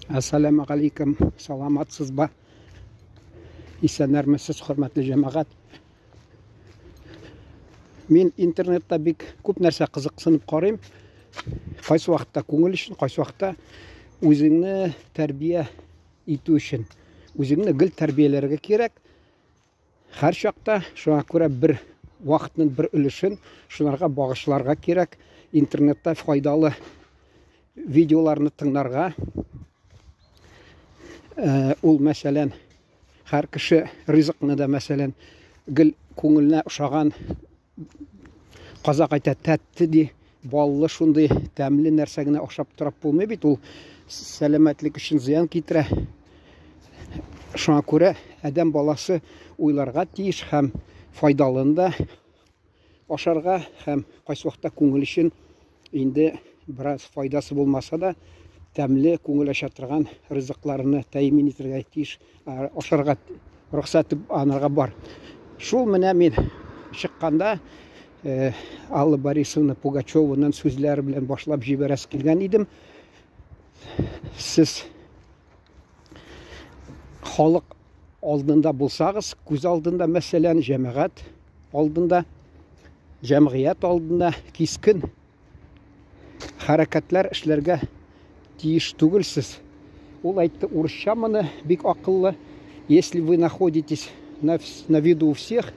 Ассаламу алейкум, саламатсызбы? Исәннәрмесез, хөрмәтле җәмәгать. Мин интернетта бик күп нәрсә кызыксынып карыйм. Кайсы вакытта күңел өчен, кайсы вакытта үзеңне тәрбия итү өчен. Үзеңне гел тәрбияләргә кирәк. Һәр чакта шуңа күрә бер вакытның бер өлешен шунарга багышларга кирәк. Интернетта файдалы видеоларны тыңларга. Э, ул мәсәлән, һәр кеше ризыкны да мәсәлән гел күңеленә ошаган казак әйтә тәтте ди, баллы шундый тәмле нәрсә генә ашап торып булмый бит, ул сәламәтлек өчен зыян китерә. Шуңа күрә адәм баласы уйларга тиеш һәм файдалын да ашарга һәм кайсы вакытта күңел өчен инде бераз файдасы булмаса да, тәмле күңел ача торган ризыкларны тәэмин итәргә тиеш, ашарга рөхсәт анарга бар. Шул менә мин чыкканда э, Алла Борисовна Пугачеваның сүзләре белән башлап җибәрәсе килгән идем. Сез халык алдында булсагыз, күз алдында, мәсәлән, җәмәгать алдында, җәмгыять алдында кискен хәрәкәтләр эшләргә тиеш түгелсез. Ул әйтте урысча моны бик акыллы. Если вы находитесь на виду у всех,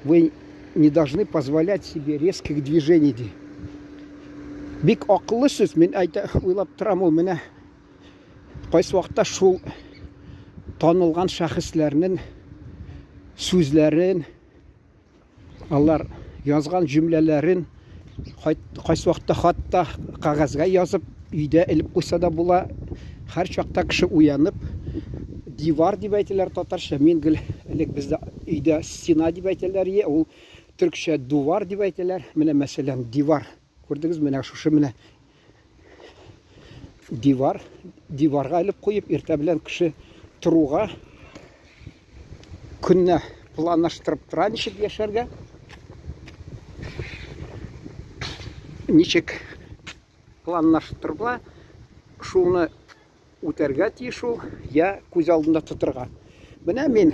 вы не должны позволять себе резких движений. Ди. Бик акыллы сүз, мин әйтә уйлап торам ул менә кайсы вакытта шул танылган шәхесләрнең сүзләрен, алар язган җөмләләрен кайсы вакытта хатта кәгазьгә язып өйдә элеп куйса да була. Һәр чакта кеше уянып, дивар дип әйтәләр татарча. Мин гел элек бездә өйдә стена дип әйтәләр, ул төркчә дувар дип әйтәләр. Менә мәсәлән, дивар. Күрдегез, менә шушы менә дивар, диварга элеп куеп, иртә белән кеше торуга көнне планлаштырып тора, ничек яшәргә, ничек планлаштырыла, шуны үтәргә тиеш ул, я күз алдында тотырга. Менә мин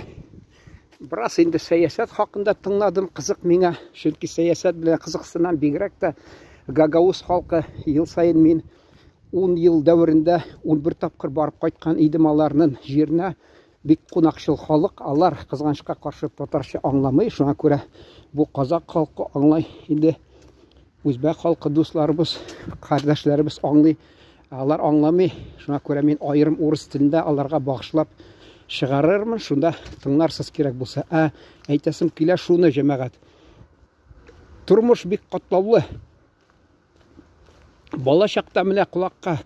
бераз инде сәясәт хакында тыңладым, кызык миңа, чөнки сәясәт белән кызыксынам, бигрәк тә Гагауз халкы ел саен мин 10 ел дәверендә 11 тапкыр барып кайткан идем аларның җиренә. Бик кунакчыл халык, алар кызганычка каршы татарча аңламый, шуңа күрә бу казак халкы аңлай инде. Үзбәк халкы дусларыбыз, кардәшләребез аңлый. Алар аңламый. Шуңа күрә мин аерым урыс телендә аларга багышлап чыгарырмын. Шунда тыңларсыз кирәк булса. Ә әйтәсем килә шуны, җәмәгать. Тормыш бик катлаулы. Бала чакта менә колакка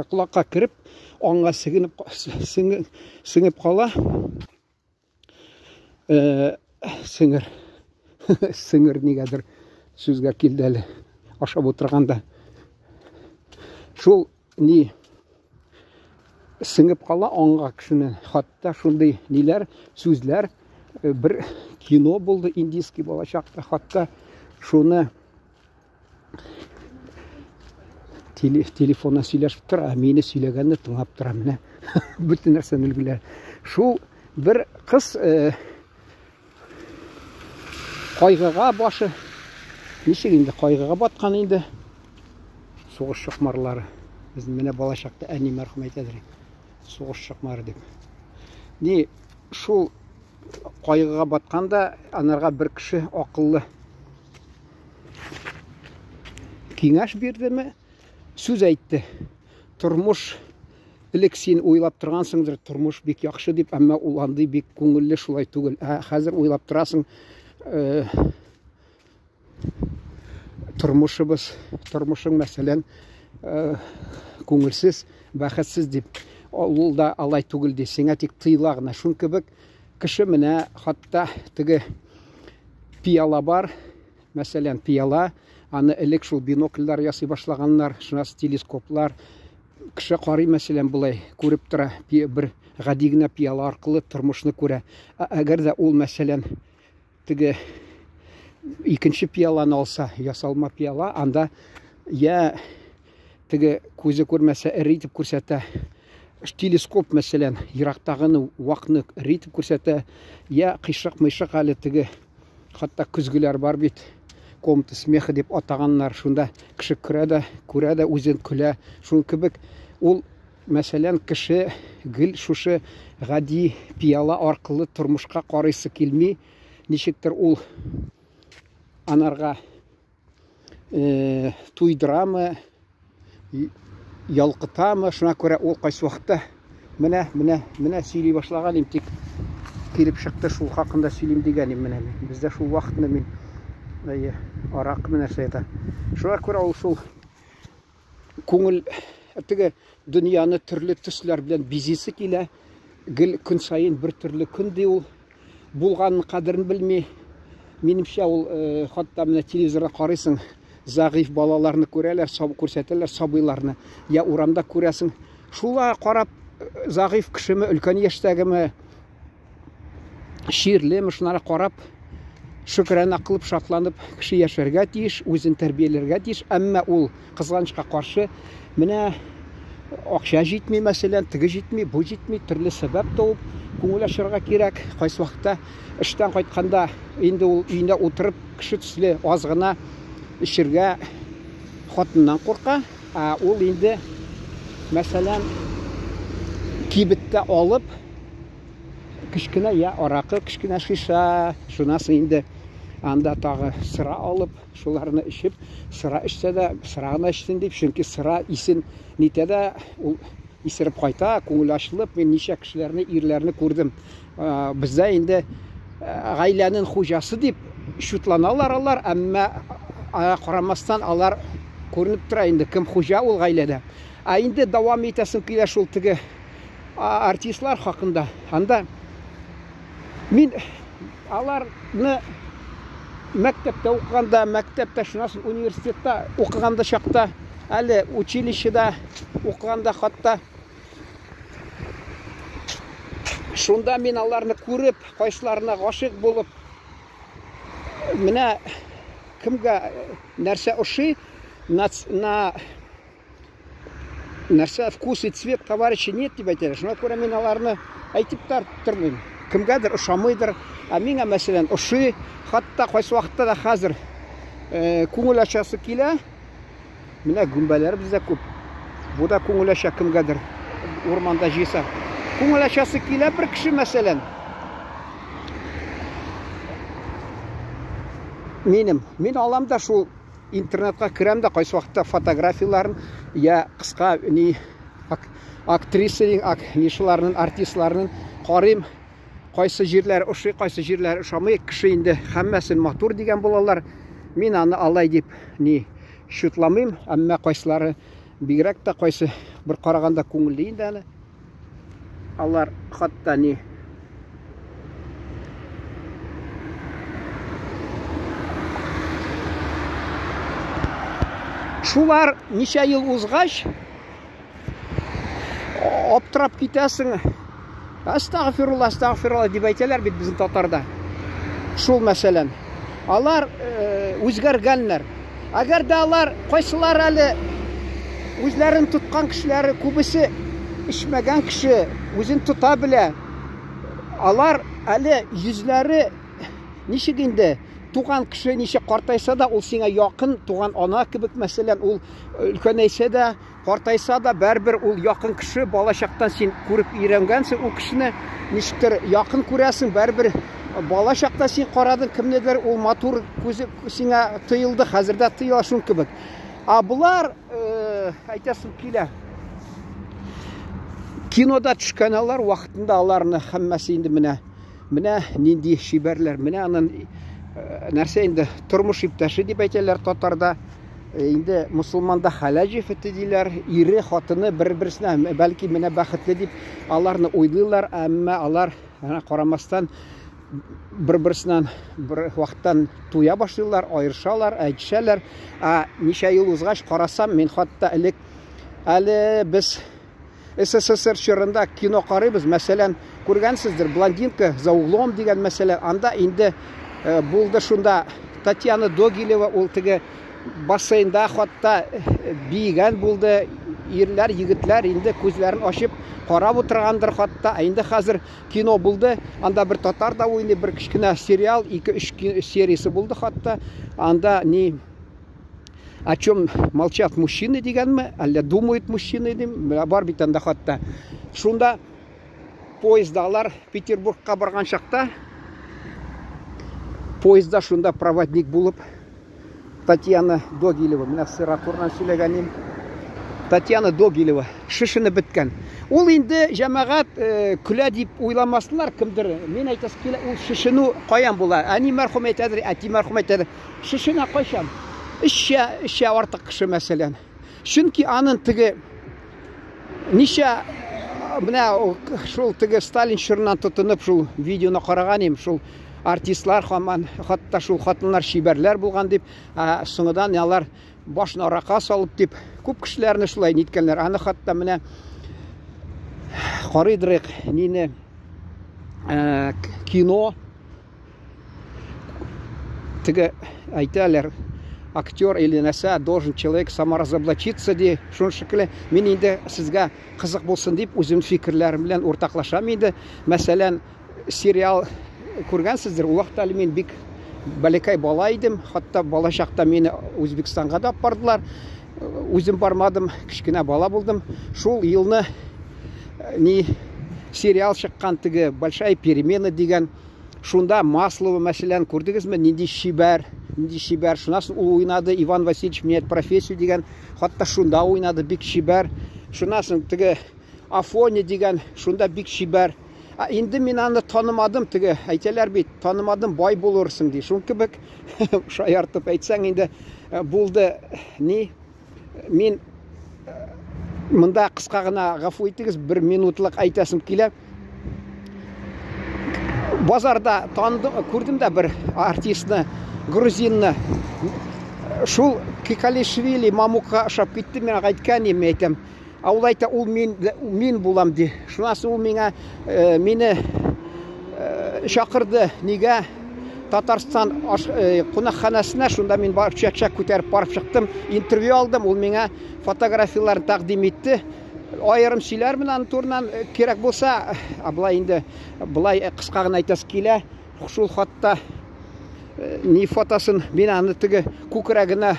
колакка кереп, аңга сеңеп сеңеп кала. Э, сеңер. Сеңер нигәдер сүзгә килде әле. Ашап утырганда. Шул ни сеңеп кала аңга кешене. Хатта шундый ниләр, сүзләр э, бер кино булды индийский балачакта хатта шуны телефоннан сөйләшеп тора, ә мине сөйләгәнне тыңлап тора менә. Бөтен нәрсәне өлгеләр. Шул бер кыз э, кайгыга башы ничек инде кайгыга баткан инде сугыш чокмарлары. Без менә балачакта әни мәрхүм әйтәдер. Сугыш чокмары дип. Ни шул кайгыга батканда анарга бер кеше акыллы киңәш бирдеме? Сүз әйтте. Тормыш элек син уйлап торгансыңдыр, тормыш бик яхшы дип, әмма ул андый бик күңелле шулай түгел. Ә хәзер уйлап торасың, э, тормышыбыз, тормышың мәсәлән, э, күңелсез, бәхетсез дип. Ул да алай түгел ди, сиңа тик тыйла гына. Шун кебек кеше менә хатта теге пиала бар, мәсәлән, пиала, аны элек шул бинокльләр ясый башлаганнар, шуннан телескоплар. Кеше карый, мәсәлән, болай күреп тора, бер гади генә пиала аркылы тормышны күрә. Ә әгәр дә ул, мәсәлән, теге икенче пиаланы алса, ясалма пиала, анда я теге күзе күрмәсә эре итеп күрсәтә. Телескоп, мәсәлән, ерактагыны, вакны эре итеп күрсәтә, я кыйшык-мыйшык әле теге, хәтта көзгеләр бар бит, комната смеха дип атаганнар, шунда кеше керә дә, күрә дә, үзен көлә. Шуның кебек ул, мәсәлән, кеше гел шушы гади пиала аркылы тормышка карыйсы килми, ничектер ул анарга туйдырамы, ялкытамы, шуңа күрә ул кайсы вакытта менә, менә, менә сөйли башлаган идем, тик килеп чыкты, шул хакында сөйлим дигән идем менә мин. Бездә шул вакытны мин, әйе, аракы нәрсә әйтә. Шуңа күрә ул шул күңел теге дөньяны төрле төсләр белән бизисе килә. Гел көн саен бер төрле көн ди ул. Булганын кадерен белми. Минемчә, ул э, хатта менә телевизорда карыйсың, зәгыйфь балаларны күрәләр, саб күрсәтәләр сабыйларны. Я урамда күрәсең. Шула карап, э, зәгыйфь кешеме, өлкән яшьтәгеме, чирлеме, шунара карап, шөкерәнә кылып, шатланып кеше яшәргә тиеш, үзен тәрбияләргә тиеш. Әмма ул кызганычка каршы менә акча җитми, мәсәлән, теге җитми, бу җитми, төрле сәбәп табып күңел ачарга кирәк. Кайсы вакытта эштән кайтканда инде ул өендә утырып кеше төсле аз гына эчергә хатыннан курка. Ә ул инде, мәсәлән, кибеттә алып кечкенә я аракы, кечкенә шиша, шуннан соң инде анда тагы сыра алып, шуларны эчеп, сыра эчсә дә, сыра гына эчсен дип, чөнки сыра исен нитә дә, ул исереп кайта, күңел ачылып, мин ничә кешеләрне, ирләрне күрдем. Бездә инде гаиләнең хуҗасы дип чутланалар алар, әмма аңа карамастан алар күренеп тора инде, кем хуҗа ул гаиләдә. Ә инде дәвам итәсем килә шул теге артистлар хакында. Анда мин аларны мәктәптә укыганда, мәктәптә, шуннан соң университетта укыганда чакта, әле училищеда укыганда хатта шунда мин аларны күреп, кайсыларына гашыйк булып, менә кемгә нәрсә ошый, на, на нәрсә вкус и цвет товарища нет дип әйтәләр. Шуңа күрә мин аларны әйтеп тә тормыйм. Кемгәдер ошамыйдыр, ә миңа, мәсәлән, ошый. Хатта кайсы вакытта да хәзер э, күңел ачасы килә. Менә гөмбәләр бездә күп. Бу да күңел ача кемгәдер. Урманда җыйса. Күңел ачасы килә бер кеше, мәсәлән. Минем. Мин алам да шул интернетка керәм дә кайсы вакытта фотографияләрен я кыска ни актриса ак, нишыларның артистларның карыйм кайсы җирләр ошый кайсы җирләр ошамый кеше инде һәммәсен матур дигән булалар мин аны алай дип ни чутламыйм әмма кайсылары бигрәк тә кайсы бер караганда күңелле инде әле Алар хатта ни Шулар ничә ел узгач, аптырап китәсең. Астагфирулла, астагфирулла дип әйтәләр бит безнең татарда. Шул мәсәлән. Алар э, үзгәргәннәр. Әгәр дә алар кайсылар әле үзләрен тоткан кешеләре күбесе эчмәгән кеше үзен тота белә. Алар әле йөзләре ничек инде туган кеше ничек картайса да ул сиңа якын туган ана кебек мәсәлән ул өлкәнәйсә дә Картайса да, бәрбер ул якын кеше, балачактан син күреп өйрәнгәнсең ул кешене, ничектер якын күрәсең, бәрбер балачакта син карадың кемнедер, ул матур күзе сиңа тоелды, хәзер дә тоела шул кебек. А болар, э, әйтәсем килә, кинода төшкән алар вакытында аларны һәммәсе инде менә менә нинди чибәрләр, менә анын э, нәрсә инде тормыш иптәше дип әйтәләр татарда. Инде мусулманда хәләл җефете диләр, ире, хатыны бер-берсенә бәлки менә бәхетле дип аларны уйлыйлар, әмма алар ана карамастан бер-берсеннән бер вакыттан туя башлыйлар, аерышалар, әйтешәләр. Ә ничә ел узгач карасам, мин хатта элек әле без СССР чорында кино карыйбыз, мәсәлән, күргәнсездер, Блондинка за углом дигән мәсәлән, анда инде э, булды шунда Татьяна Догилева, ул теге бассейнда хатта э, биегән булды. ирләр, егетләр инде күзләрен ачып карап утыргандыр хатта. Ә инде хәзер кино булды. Анда бер татар да уйный, бер кечкенә сериал, 2-3 сериясе булды хатта. Анда ни о чем молчат мужчины дигәнме, әллә думают мужчины дим, бар бит анда хатта. Шунда поездда алар Петербургка барган чакта поездда шунда проводник булып Татьяна Догилева, менә сыра турынан сөйләгәнем. Татьяна Догилева шешенеп беткән. Ул инде җәмәгать көлә дип уйламаслар кемдер. Мин әйтәсе килә, ул шешенү каян була? Әни мәрхүм әйтәдер, әти мәрхүм әйтәдер. Шешенә кайчан? Эчә, эчә артык кеше мәсәлән. Чөнки аның теге ничә менә шул теге Сталин чорыннан тотынып шул видеоны караган идем, шул артистлар хаман, хатта шул хатыннар чибәрләр булган дип, ә соңыдан алар башын арака салып дип, күп кешеләрне шулай ниткәннәр. Аны хатта менә карыйдырык нине кино теге әйтәләр, актер или нәрсә должен человек саморазоблачиться ди. Шуның шикелле мин инде сезгә кызык булсын дип үзем фикерләрем белән уртаклашам инде. Мәсәлән, сериал күргәнсездер, ул вакытта әле мин бик бәләкәй бала идем. Хатта бала чакта мине Үзбәкстанга да аппардылар. Үзем бармадым, кечкенә бала булдым. Шул елны ни сериал чыккан теге Большая перемена дигән. Шунда Маслова, мәсәлән, күрдегезме, нинди чибәр, нинди чибәр. Шуннан соң ул уйнады Иван Васильевич меняет профессию дигән, хатта шунда уйнады бик чибәр. Шуннан соң теге Афоня дигән, шунда бик чибәр. Ә инде мин аны танымадым, теге әйтәләр бит, танымадым, бай булырсың ди. Шун кебек шаяртып әйтсәң инде булды ни. Мин монда кыска гына гафу итегез, бер минутлык әйтәсем килә. Базарда таныдым, күрдем дә бер артистны, грузинны. Шул Кикалишвили Мамукка ошап китте, мин аңа әйткән идем, әйтәм. Ә ул әйтә, ул мин, мин булам ди. Шуннан соң ул миңа мине чакырды. Нигә? Татарстан кунакханәсенә, шунда мин барып чәк-чәк күтәреп барып чыктым, интервью алдым, ул миңа фотографияләрен тәкъдим итте. Аерым сөйләрмен аның турыннан, кирәк булса, ә болай инде, болай кыска гына әйтәсе килә, шул хатта ни фотосын, мин аны теге күкрәгенә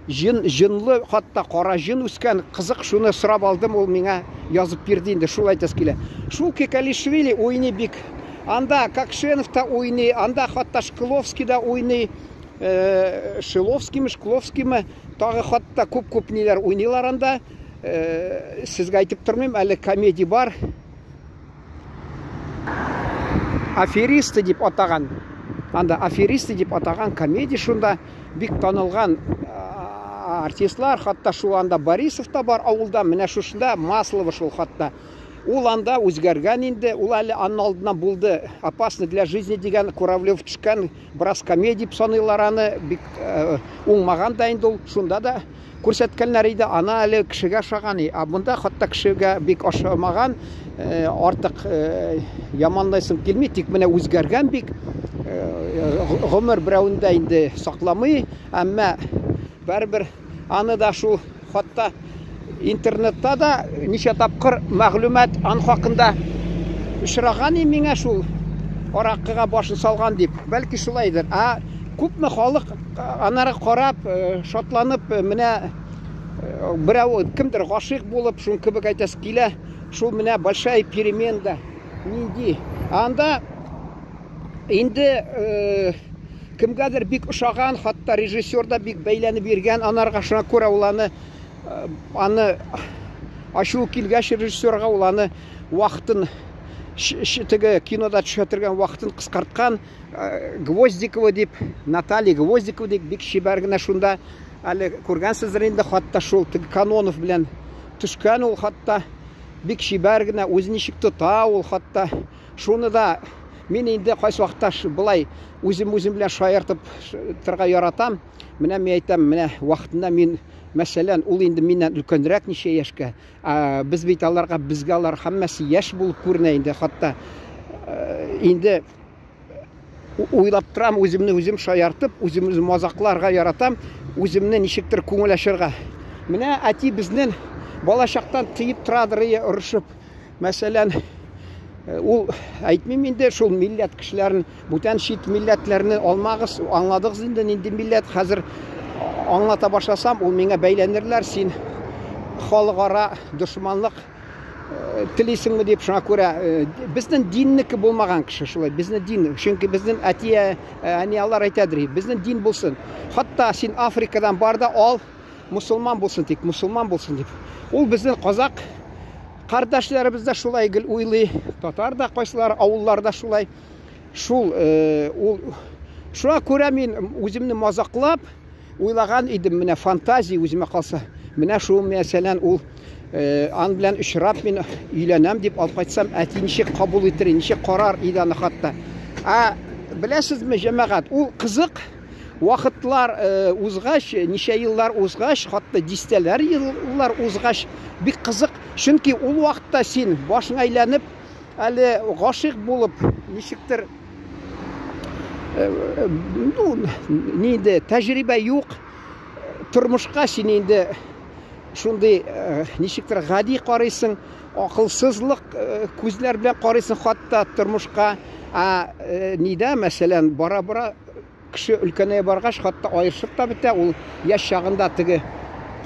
җен, җынлы, хатта кара җын үскән, кызык, шуны сорап алдым, ул миңа язып бирде инде, шул әйтәсе килә. Шул Кекалишвили уйный бик. Анда Кокшенов та уйный, анда хатта Шкловский да уйный, Шиловскиймы, Шкловскиймы, тагы хатта күп-күп ниләр уйныйлар анда. Сезгә әйтеп тормыйм, әле комедия бар. Аферисты дип атаган. Анда аферисты дип атаган комедия шунда бик танылган артистлар, хатта шул анда Борисов та бар авылда, менә шушында Маслова шул хатта. Ул анда үзгәргән инде, ул әле аның алдыннан булды Опасно для жизни дигән Куравлев төшкән, бераз комедия дип саныйлар аны, бик уңмаган да инде ул, шунда да күрсәткәннәр иде, ана әле кешегә ошаган, ә монда хатта кешегә бик ошамаган, артык яманлайсым килми, тик менә үзгәргән бик, гомер берәүне дә инде сакламый, әмма барыбер аны да шул хатта интернетта да ничә тапкыр мәгълүмат ан хакында очраган миңа шул аракыга башын салган дип, бәлки шулайдыр. Ә күпме халык анары карап, шатланып, менә берәү кемдер гашыйк булып, шул кебек әйтәсе килә, шул менә большая перемена нинди. Анда инде кемгәдер бик ошаган, хатта режиссер да бик бәйләнеп йөргән, анарга шуңа күрә ул аны ачуы килгәч режиссерга ул аны вакытын теге кинода төшә торган вакытын кыскарткан. Гвоздикова дип, Наталья Гвоздикова дип бик чибәр генә шунда әле күргәнсездер инде, хатта шул теге Канонов белән төшкән ул, хатта бик чибәр генә үзе ничек тота ул, хатта шуны да мин инде кайсы вакытта былай үзем үзем белән шаяртып торырга яратам. Менә мин әйтәм, менә вакытында мин, мәсәлән, ул инде миннән өлкәнрәк ничә яшькә. Без бит аларга, безгә алар һәммәсе яшь булып күренә инде, хатта инде уйлап торам, үземне үзем шаяртып, үзем үзем мазакларга яратам, үземне ничектер күңел ачырга. Менә әти безнең Балачактан тыеп торадыр орышып. Мәсәлән, ул әйтмим инде шул милләт кешеләрен, бүтән чит милләтләрне алмагыз, аңладыгыз инде нинди милләт. Хәзер аңлата башласам, ул миңа бәйләнерләр, син халыкара дошманлык телисеңме дип, шуңа күрә безнең диннеке булмаган кеше шулай, безнең дин, чөнки безнең әти әни алар әйтәдер, безнең дин булсын. Хатта син Африкадан бар да ал, мусульман булсын тик, мусульман булсын дип. Ул безнең казак кардәшләребез дә шулай гел уйлый, татар да кайсылар авылларда шулай. Шул ул шуңа күрә мин үземне мазаклап уйлаган идем, менә фантазия үземә калса. Менә шул мәсәлән ул ан белән очрап мин өйләнәм дип алып кайтсам, әти ничек кабул итер, ничек карар иде аны хатта. Ә беләсезме, җәмәгать, ул кызык вакытлар узгач, ничә еллар узгач, хатта дистәләр еллар узгач, бик кызык, чөнки ул вакытта син башың әйләнеп, әле гашыйк булып, ничектер, ну, нинди тәҗрибә юк, тормышка син инде шундый ничектер гади карыйсың, акылсызлык күзләр белән карыйсың хатта тормышка. Ә нидә, мәсәлән, бара-бара кеше өлкәнәя баргач, хатта аерышып та бетә, ул яшь чагында теге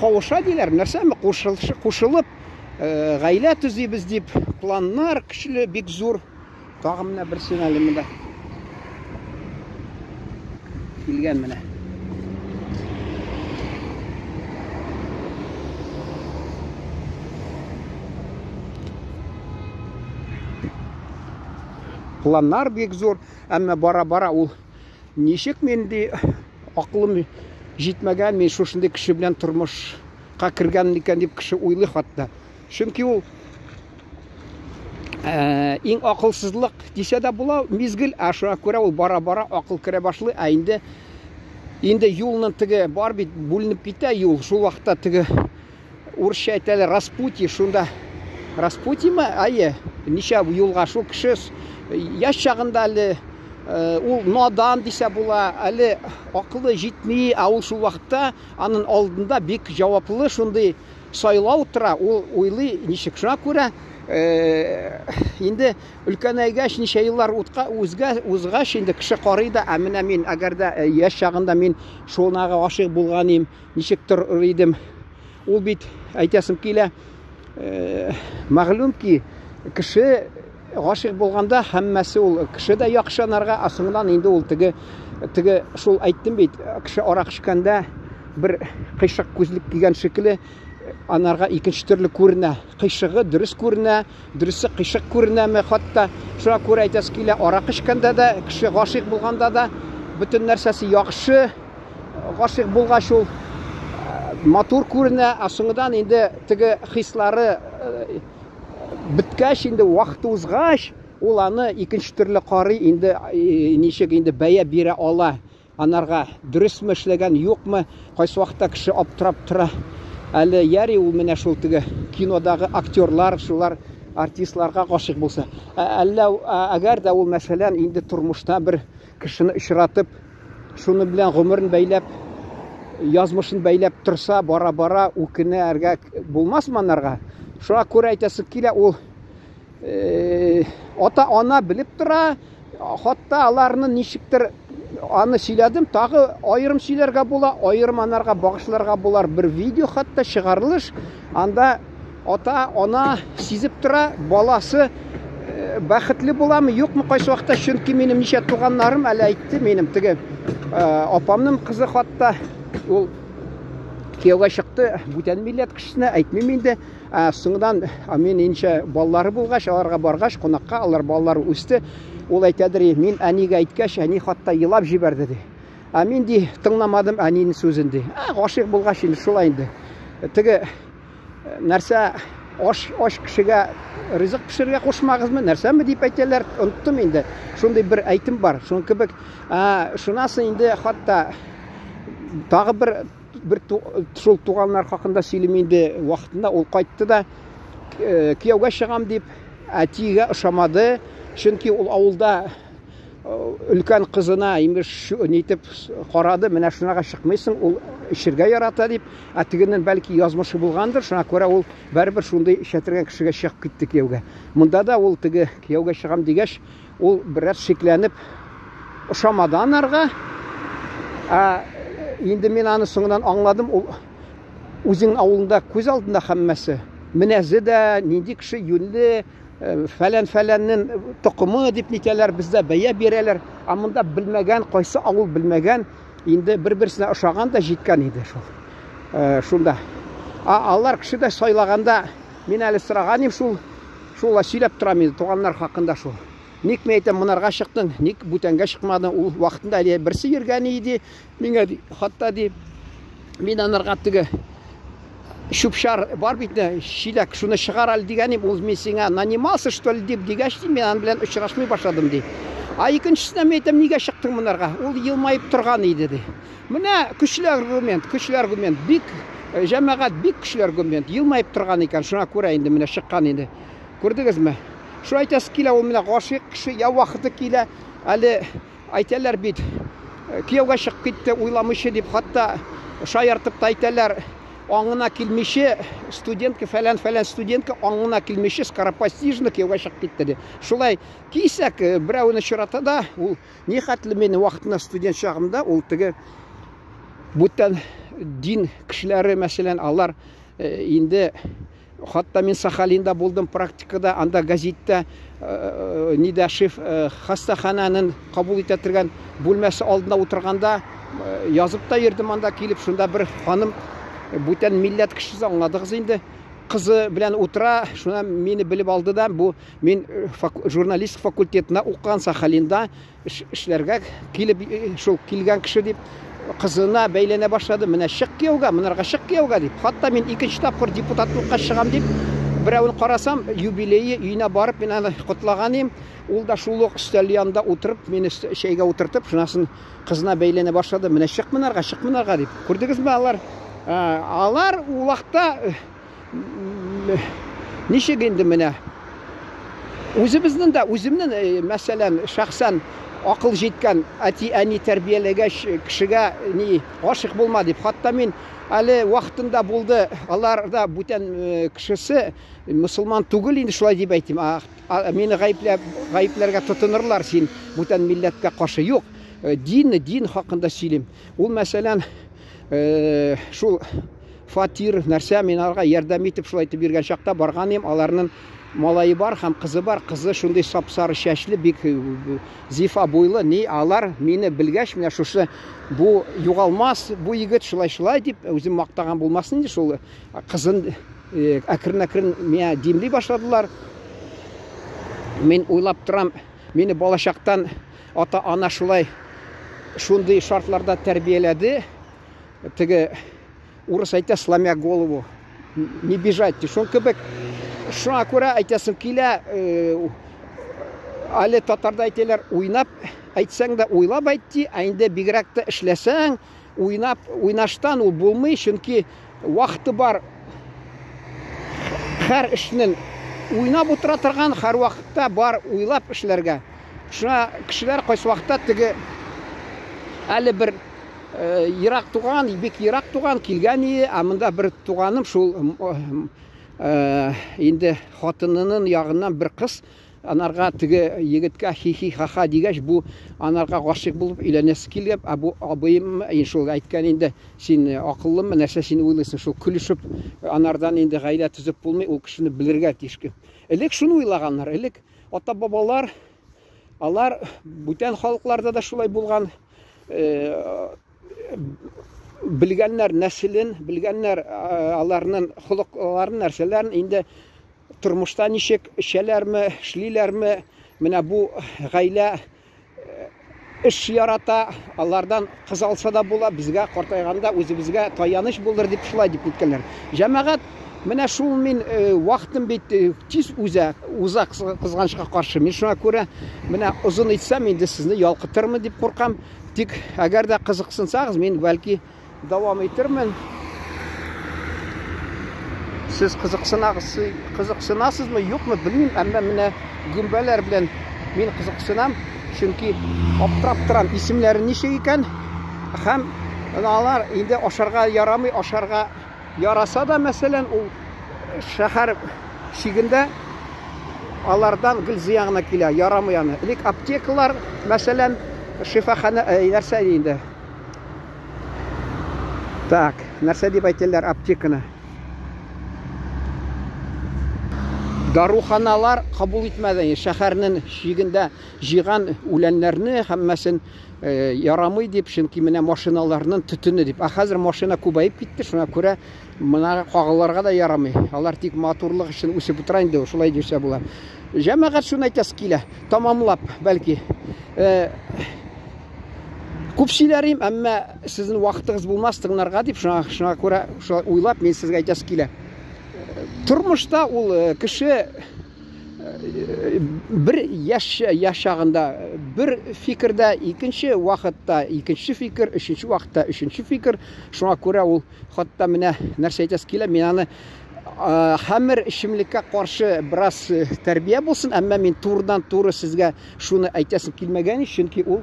кавыша диләр, нәрсәме, кушылып, гаилә төзибез дип, планнар көчле, бик зур. Тагы менә берсен әле монда. Килгән менә. Планнар бик зур, әмма бара-бара ул ничек мин ди акылым җитмәгән, мин шушындый кеше белән тормышка кергән икән дип кеше уйлый хатта. Чөнки ул иң акылсызлык дисә дә була мизгел, ә шуңа күрә ул бара-бара акыл керә башлый, ә инде юлның теге бар бит, бүленеп китә юл, шул вакытта теге урысча әйтәләр распутье, шунда распутьеме, әйе, ничә юлга шул кеше яшь чагында әле ул надан дисә була, әле акылы җитми, ә ул шул вакытта аның алдында бик җаваплы шундый сайлау тора, ул уйлый ничек. Шуңа күрә инде өлкәнәйгәч, ничә еллар утка үзгә узгач, инде кеше карый да, ә менә мин, әгәр дә яшь чагында мин шунага гашыйк булган идем, ничек торыр идем. Ул бит, әйтәсем килә, мәгълүм ки, кеше гашыйк булганда һәммәсе ул кеше дә яхшы анарга, ә соңыннан инде ул теге шул әйттем бит, кеше арак эчкәндә бер кыйшык күзлек кигән шикелле анарга икенче төрле күренә. Кыйшыгы дөрес күренә, дөресе кыйшык күренәме хатта. Шуңа күрә әйтәсе килә, арак эчкәндә дә, кеше гашыйк булганда да бөтен нәрсәсе яхшы. Гашыйк булгач ул матур күренә, ә соңыннан инде теге хислары беткәч, инде вакыт узгач, ул аны икенче төрле карый, инде ничек инде бәя бирә ала. Анарга дөресме эшләгән, юкмы, кайсы вакытта кеше аптырап тора. Әле яри ул менә шул теге кинодагы актерлар, шулар артистларга гашыйк булса. Әллә әгәр дә ул мәсәлән инде тормышта бер кешене очратып, шуны белән гомерен бәйләп, язмышын бәйләп торса, бара-бара үкенергә булмасмы анарга? Шуңа күрә әйтәсе килә, ул ата-ана белеп тора, хатта аларны ничектер аны сөйләдем, тагы аерым сөйләргә була, аерым анарга багышларга булар бер видео хатта чыгарылыш, анда ата-ана сизеп тора, баласы бәхетле буламы, юкмы кайсы вакытта, чөнки минем ничә туганнарым әле әйтте, минем теге апамның кызы хатта ул кияүгә чыкты, бүтән милләт кешесенә, әйтмим инде. Соңыннан мин инчә балалары булгач, аларга баргач, кунакка, алар балалары үсте. Ул әйтәдер, мин әнигә әйткәч, әни хатта елап җибәрде ди. Ә мин ди тыңламадым әнинең сүзен ди. Гашыйк булгач инде шулай инде. Теге нәрсә аш кешегә ризык пешерергә кушмагызмы, нәрсәме дип әйтәләр, оныттым инде. Шундый бер әйтем бар, шуның кебек. Шунасы инде хатта тагы бер шул туганнар хакында сөйлим инде, вакытында ул кайтты да кияүгә чыгам дип, әтигә ошамады, чөнки ул авылда Өлкән кызына имеш нитеп карады, менә шунага чыкмыйсың, ул эчергә ярата дип, ә тегеннән бәлки язмышы булгандыр, шуңа күрә ул барыбер шундый эчә торган кешегә чыгып китте кияүгә. Монда да ул теге кияүгә чыгам дигәч, ул бераз шикләнеп ошамады анарга. Ә инде мин аны соңыннан аңладым, ул үзенең авылында күз алдында һәммәсе. Менәзе дә нинди кеше юньле, фәлән-фәләннең токымы дип нитәләр, бездә бәя бирәләр. Ә монда белмәгән, кайсы авыл белмәгән, инде бер-берсенә ошаган да җиткән иде шул. Шунда. А алар кеше дә сайлаганда, мин әле сораган идем шул, шулай сөйләп торам инде туганнар хакында шул. Ник мин әйтәм, монарга чыктың, ник бүтәнгә чыкмадың? Ул вакытында әле берсе йөргән иде, миңа ди, хатта ди, мин анарга теге чүп-чар бар бит, чиләк, шуны чыгар әле дигән идем, ул мин сиңа нанимался, что ли, дип дигәч, ди, мин аның белән очрашмый башладым, ди. А икенчесенә мин әйтәм, нигә чыктың монарга? Ул елмаеп торган иде, ди. Менә көчле аргумент, көчле аргумент, бик җәмәгать бик көчле аргумент, елмаеп торган икән, шуңа күрә инде менә чыккан инде. Күрдегезме? Шул әйтәсе килә, ул менә гашыйк кеше, я вакыты килә, әле әйтәләр бит, кияүгә чыгып китте, уйламыйча дип, хатта шаяртып та әйтәләр, аңына килмичә, студентка фәлән-фәлән студентка аңына килмичә, скоропостижно кияүгә чыгып китте ди. Шулай кисәк берәүне очрата да, ул нихәтле мин вакытында студент чагымда, ул теге бүтән дин кешеләре, мәсәлән, алар инде хатта мин Сахалинда булдым практикада, анда газетта нидә шеф хастаханәнең кабул итә торган бүлмәсе алдында утырганда язып та йөрдем анда килеп, шунда бер ханым бүтән милләт кешесе, аңладыгыз инде, кызы белән утыра, шуна мине белеп алды да, бу мин журналист факультетына укыган Сахалинда эшләргә килеп шул килгән кеше дип кызына бәйләнә башлады. Менә чык кияүгә, монарга чык кияүгә дип. Хатта мин икенче тапкыр депутатлыкка чыгам дип берәүне карасам, юбилее өенә барып мин аны котлаган идем. Ул да шул ук өстәл янында утырып, мине чәйгә утыртып, шунасын кызына бәйләнә башлады. Менә чык монарга, чык монарга дип. Күрдегезме алар? Алар ул вакытта ничек инде менә үзебезнең дә, үземнең, мәсәлән, шәхсән акыл җиткән әти-әни тәрбияләгәч кешегә ни гашыйк булма дип. Хатта мин әле вакытында булды, алар да бүтән кешесе мусульман түгел инде, шулай дип әйтим. Мине гаепләп, гаепләргә тотынырлар, син бүтән милләткә каршы. Юк, дин, дин хакында сөйлим. Ул, мәсәлән, шул фатир, нәрсә, мин аларга ярдәм итеп шулай итеп йөргән чакта барган идем, аларның малае бар һәм кызы бар, кызы шундый сап-сары чәчле, бик зифа буйлы, ни, алар мине белгәч, менә шушы бу югалмас, бу егет шулай-шулай дип, үзем мактаган булмасын инде, шул кызын әкрен-әкрен миңа димли башладылар. Мин уйлап торам, мине балачактан ата-ана шулай шундый шартларда тәрбияләде. Теге урыс әйтә, сломя голову, не бежать. Шул кебек, шуңа күрә әйтәсем килә, әле татарда әйтәләр, уйнап әйтсәң дә уйлап әйт ди, ә инде бигрәк тә эшләсәң, уйнап, уйнаштан ул булмый, чөнки вакыты бар һәр эшнең уйнап утыра торган, һәр вакытта бар уйлап эшләргә. Шуңа кешеләр кайсы вакытта теге әле бер ерак туган, бик ерак туган килгән ие, ә монда бер туганым шул инде хатынының ягыннан бер кыз анарга теге егеткә хи-хи ха-ха дигәч, бу анарга гашыйк булып өйләнәсе килгән, ә бу абыем шул әйткән инде, син акыллымы, нәрсә син уйлыйсың, шул көлешеп анардан инде гаилә төзеп булмый, ул кешене белергә тиеш. Элек шуны уйлаганнар, элек ата-бабалар алар бүтән халыкларда да шулай булган, белгәннәр нәселен, белгәннәр аларның холыкларын, нәрсәләрен, инде тормышта ничек эчәләрме, эшлиләрме, менә бу гаилә эш ярата, алардан кыз алса да була, безгә картайганда үзебезгә таяныч булыр дип шулай дип киткәннәр. Җәмәгать, менә шул мин вакытым бит тиз үзә, уза кызганычка каршы. Мин шуңа күрә менә озын итсәм инде сезне ялкытырмын дип куркам. Тик әгәр дә кызыксынсагыз, мин бәлки дәвам итермен. Сез кызыксынагыз, кызыксынасызмы, юкмы, белмим, әмма менә гөмбәләр белән мин кызыксынам. Чөнки аптырап торам, исемнәре ничек икән? Һәм алар инде ашарга ярамый, ашарга яраса да, мәсәлән, ул шәһәр чигендә алардан гел зыян гына килә, ярамый аны. Элек аптекалар, мәсәлән, шифаханә, нәрсә инде? Так, нәрсә дип әйтәләр аптеканы? Даруханалар кабул итмәде. Шәһәрнең чигендә җыйган үләннәрне һәммәсен ярамый дип, чөнки менә машиналарның төтене дип. Ә хәзер машина күбәеп китте, шуңа күрә моны кагылырга да ярамый. Алар тик матурлык өчен үсеп утыра инде, шулай дисә була. Җәмәгать шуны әйтәсе килә, тамамлап, бәлки. Күп сөйләрим, әмма сезнең вакытыгыз булмас тыңларга дип, шуңа, шуңа күрә шулай уйлап мин сезгә әйтәсе килә. Тормышта ул кеше бер яшь яшь чагында бер фикердә, икенче вакытта икенче фикер, өченче вакытта өченче фикер. Шуңа күрә ул хатта менә нәрсә әйтәсе килә, мин аны хәмер эчемлеккә каршы бераз тәрбия булсын, әмма мин турыдан-туры сезгә шуны әйтәсем килмәгән, чөнки ул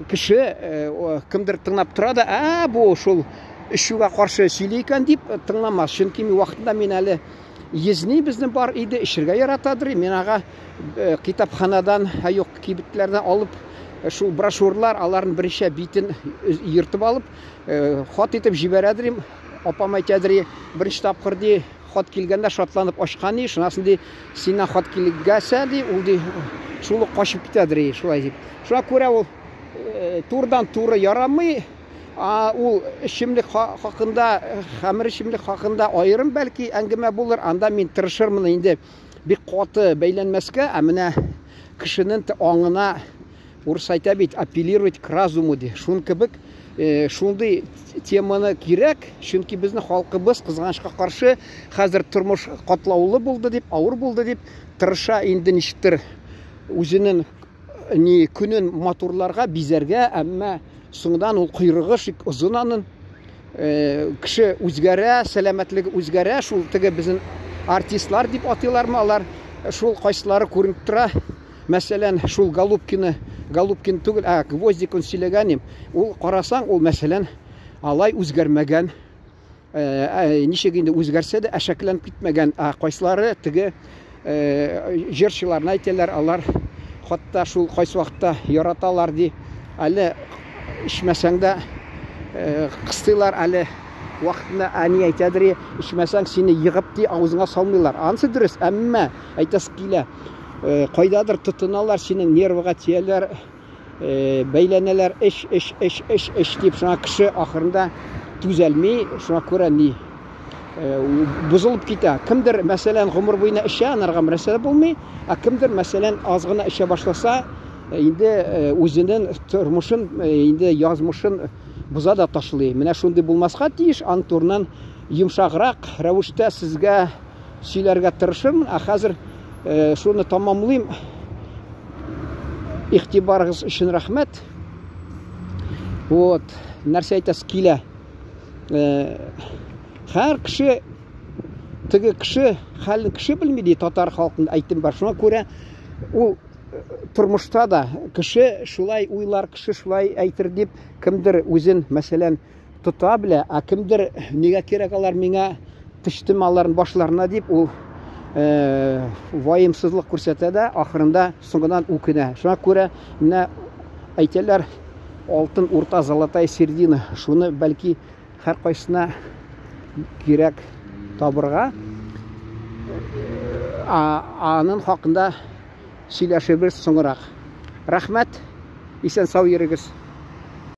кеше кемдер тыңлап тора да, ә бу шул эчүгә каршы сөйли икән дип тыңламас. Чөнки мин вакытында мин әле езни безнең бар иде, эчергә яратадыр. Мин ага китапханадан, ә юк, кибетләрдән алып шул брошюрлар, аларның берничә битен ертып алып, хат итеп җибәрәдер. Апам әйтәдер, беренче тапкыр ди, хат килгәндә шатланып ачкан ди, шунасын ди, синнән хат килгәсә ди, ул ди, шул ук качып китәдер, шулай дип. Шуңа күрә ул турыдан туры ярамый, а ул эчемлек хакында, хәмер эчемлек хакында аерым бәлки әңгәмә булыр. Анда мин тырышырмын инде бик каты бәйләнмәскә, ә менә кешенең аңына, урыс әйтә бит, апеллировать к разуму ди. Шун кебек шундый теманы кирәк, чөнки безнең халкыбыз кызганычка каршы хәзер тормыш катлаулы булды дип, авыр булды дип тырыша инде ничектер үзенең ни көнен матурларга, бизәргә, әмма соңдан ул койрыгы шик озын анын. Кеше үзгәрә, сәламәтлеге үзгәрә, шул теге безнең артистлар дип атыйлармы алар, шул кайсылары күренеп тора. Мәсәлән, шул Голубкины, Голубкин түгел, ә Гвоздикон сөйләгән им. Ул карасаң, ул мәсәлән, алай үзгәрмәгән. Ничек инде үзгәрсә дә, әшәкләнеп китмәгән. Ә кайсылары теге җырчыларны әйтәләр, алар хатта шул кайсы вакытта яраталар ди. Әле эчмәсәң дә кыстыйлар, әле вакытында әни әйтәдер, эчмәсәң сине егып ди, авызыңа салмыйлар. Анысы дөрес, әмма әйтәсе килә, кайдадыр тотыналар, синең нервыга тияләр, бәйләнәләр, эч, эч, эч, эч, эч дип, шуңа кеше ахырында түзәлми, шуңа күрә ни бозылып китә. Кемдер, мәсәлән, гомер буена эчә, анарга бернәрсә дә булмый, ә кемдер, мәсәлән, аз гына эчә башласа, инде үзенең тормышын, инде язмышын боза да ташлый. Менә шундый булмаска тиеш, аның турыннан йомшаграк рәвештә сезгә сөйләргә тырышырмын. Ә хәзер шуны тамамлыйм. Игътибарыгыз өчен рәхмәт. Вот, нәрсә әйтәсе килә. Һәр кеше теге кеше хәлен кеше белми ди, татар халкында әйтем бар. Шуңа күрә ул тормышта да кеше шулай уйлар, кеше шулай әйтер дип, кемдер үзен, мәсәлән, тота белә, ә кемдер нигә кирәк алар миңа, төштем аларын башларына дип, ул ваемсызлык күрсәтә дә, ахырында соңыннан үкенә. Шуңа күрә менә әйтәләр, алтын урта, золотая середина. Шуны бәлки һәркайсына кирәк табырга. Аның хакында сөйләшербез соңрак. Рәхмәт, исән сау йөрегез.